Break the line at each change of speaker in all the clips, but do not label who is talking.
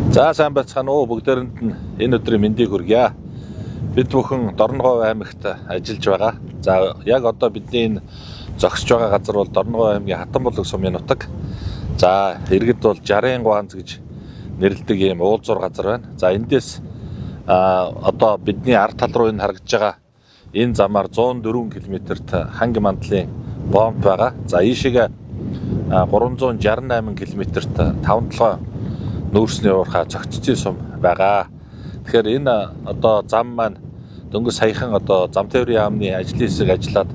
За, сайн байцгаана уу, бүгдээрэнд нь энэ өдрийн мэндийг хүргье. Бид бүхэн Дорноговь аймагт ажиллаж байгаа. За, яг одоо бидний энэ зогсож байгаа газар бол Дорноговь аймгийн Хатанбулаг сумын нутаг. За, иргэд бол 60 гуанз гэж нэрлэдэг ийм уулзуур газар байна. За, эндээс одоо бидний ард тал руу энэ харагдаж байгаа энэ замаар 104 км-т Ханги мандлын бомб байгаа. За, ийшээгээ 368 км-т 5-7 нүүрсний уурхай Цогцоцын сум байгаа. Тэгэхээр энэ одоо зам маань дөнгөж саяхан одоо зам тээврийн яамны ажлын хэсэг ажиллаад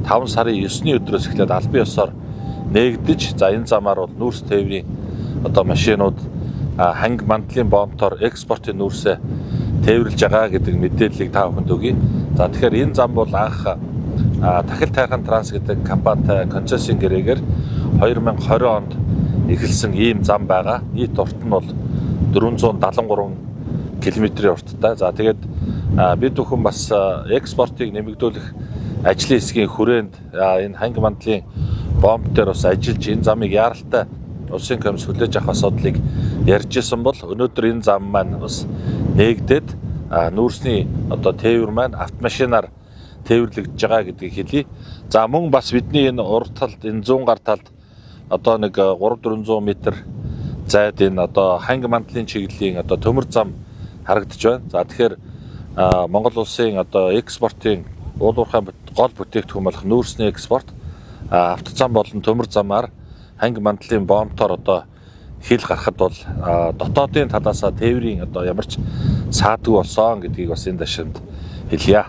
5 сарын 9-ний өдрөөс эхлээд албан ёсоор нээгдэж, за, энэ замаар бол нүүрс тээврийн одоо машинууд Ханги мандлын бомтоор экспортын нүүрсээ тээвэрлж байгаа гэдэг мэдээллийг та бүхэнд өгье. За, тэгэхээр энэ зам бол анх Тахил Тайхан Транс гэдэг компанитай концессийн гэрээгээр 2020 онд эхэлсэн ийм зам байгаа. Нийт урт нь бол 473 км-ийн урттай. За, тэгээд бид бүхэн бас экспортыг нэмэгдүүлэх ажлын хэсгийн хүрээнд энэ Ханги мандлын бомб дээр бас ажиллаж, энэ замыг яаралтай улсын комисс хүлээж авах асуудлыг ярьж исэн бол өнөөдөр энэ зам маань бас нээгдээд, нүүрсний одоо тээвэр маань автомашинаар тээвэрлэгдэж байгаа гэдгийг хэлье. За, мөн бас бидний энэ урд талд, энэ зүүн гар талд одоо нэг 3 400 м зайд энэ одоо Ханги мандлын чиглэлийн одоо төмөр зам харагдаж байна. За, тэгэхээр Монгол улсын одоо экспортын уул уурхай гол бүтээгдэхүүн болох нүүрсний экспорт автозам болон төмөр замаар Ханги мандлын бомтоор одоо хил гарахад бол дотоодын талаасаа тээврийн одоо ямар ч саадгүй болсон гэдгийг бас энэ дашимд хэлье.